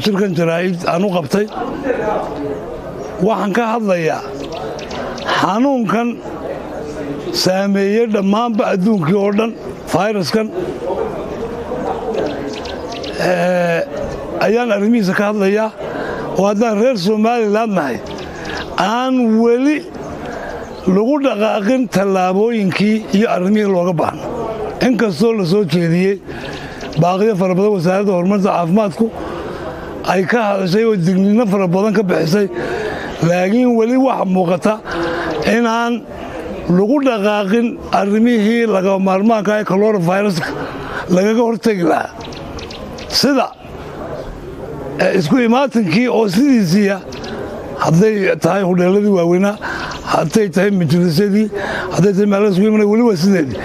Shirkan jaraa'id aan u qabtay waxaan ka hadlayaa xanuunkan saameeyey dhammaanba adduunkii oo dhan, fayraskan ayaan arrimihiisa ka hadlayaa, oo haddaan reer Somalilan nahay aan weli lagu dhaqaaqin tallaabooyinkii iyo arrimihii looga baahna, inkastoo la soo jeediyey baaqiyo fara badan, Wasaaradda Horumarinta Caafimaadku ay ka hadashay oo digniino fara badan ka bixisay, laakiin weli waxa muuqata inaan lagu dhaqaaqin arrimihii lagama maarmaanka ee coronaviruska lagaga hortegi lahaa, sida isku imaatinkii oo sidiisiiya, hadday tahay hudheeladii waaweynaa, hadday tahay majlisyadii, hadday tahay meela isku imanaya, weli waa sideedii.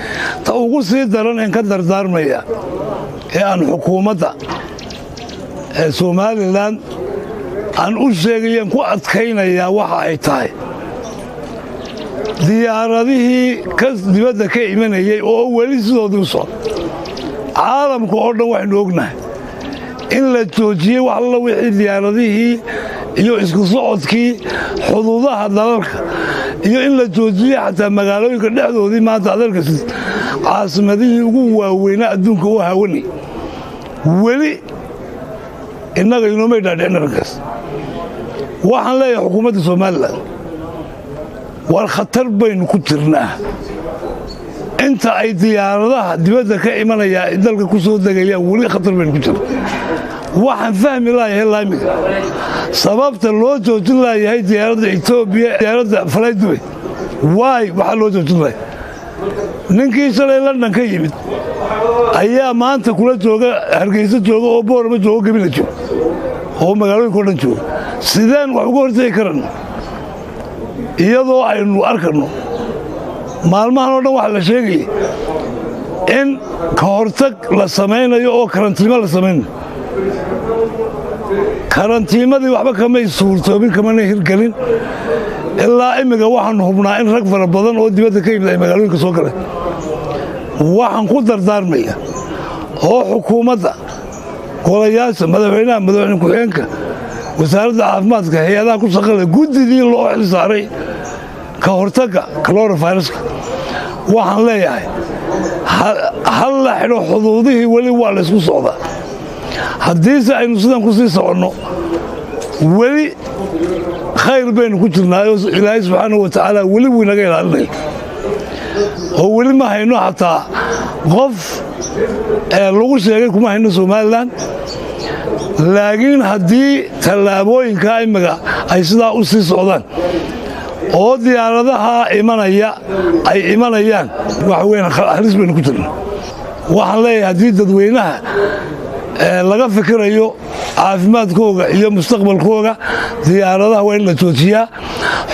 Ta ugu sii daran een ka dardaarmaya ee aan xukuumadda ee Somalilan aan u sheegayaan ku adkaynayaa waxa ay tahay diyaaradihii ka dibadda ka imanayey oo weli sidoodii u socda. Caalamka oo dhan waxaynu ognahay in la joojiyey wax alla wixii diyaaradihii iyo isku socodkii xuduudaha dalalka, iyo in la joojiyey xataa magaalooyinka dhexdoodii. Maanta aad arkaysid caasimadihii ugu waaweynaa adduunka oo haawanay. Weli innaga inoomay dhaadhicin arrinkaas. Waxaan leeyahay xukuumadda Somalilan, war khatar baynu ku jirnaa inta ay diyaaradaha dibadda ka imanayaa ay dalka ku soo degayaan. Weli khatar baynu ku jirnaa. Waxaan fahmi laayahay laamiga sababta loo joojin laayahay diyaaradda Etoobiya, diyaaradda Fly Dubai. Waay waxaa loo joojin laaya? Ninkii shalay London ka yimid ayaa maanta kula jooga Hargeysa jooga oo Boorama jooga, Gebila jooga oo magaalooyinka o dhan jooga. Sideen wax uga hortegi karana iyadoo aynu arkanno maalmahan oo dhan waxaa la sheegaya in ka hortag la samaynayo oo karantiimo la samaynayo? Karantiimadii waxba kamay suurtoobin, kamana hirgelin ilaa immiga. Waxaanu hubnaa in rag fara badan oo dibadda ka yimid ay magaalooyinka soo galeen. Waxaan ku dardaarmaya oo xukuumadda, golayaasha, madaxweynaha, madaxweyne ku-xigeenka, Wasaaradda Caafimaadka, hay-adaha ku shaqale, guddidii loo xil saaray ka hortagga coronaviruska, waxaan leeyahay hal la xidho xuduudihii. Weli waa laysku socdaa. Haddiise aynu sidan ku sii soconno, weli khayr baynu ku jirnaayoo Ilaahay subxaanahu wa tacaala weli wuu inaga ilaalinaya, oo weli ma hayno xataa qof lagu sheegay, kuma hayno Somalilan. Laakiin haddii tallaabooyinkaa immiga ay sidaa u sii socdaan oo diyaaradaha imanaya ay imanayaan, waxa weyan halis baynu ku jirna. Waxaan leeyahay, haddii dadweynaha laga fikirayo caafimaadkooga iyo mustaqbalkooga, diyaaradaha waa in la joojiyaa.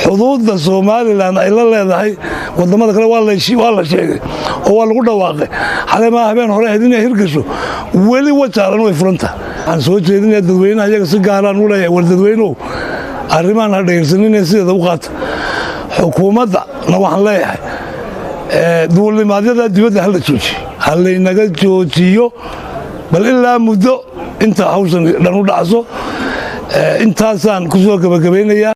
Xuduudda Somalilan ay la leedahay wadamada kale waa la sheegay oo waa lagu dhawaaqay xalay, habeen hore ahayd inay hirgasho. Weli Wajaalan way furanta. Waxaan soo jeedinaya dadweynaha iyaga si gaaraan u leeyahay, war dadweynuhu, arrimahan ha dhegaysanine, sideeda u qaata. Xukuumaddana waxaan leeyahay, duulimaadyada dibadda hala joojiyo, ha laynaga joojiyo bal ilaa muddo inta hawshan dhan u dhacso. Intaasaan ku soo gebagabaynayaa.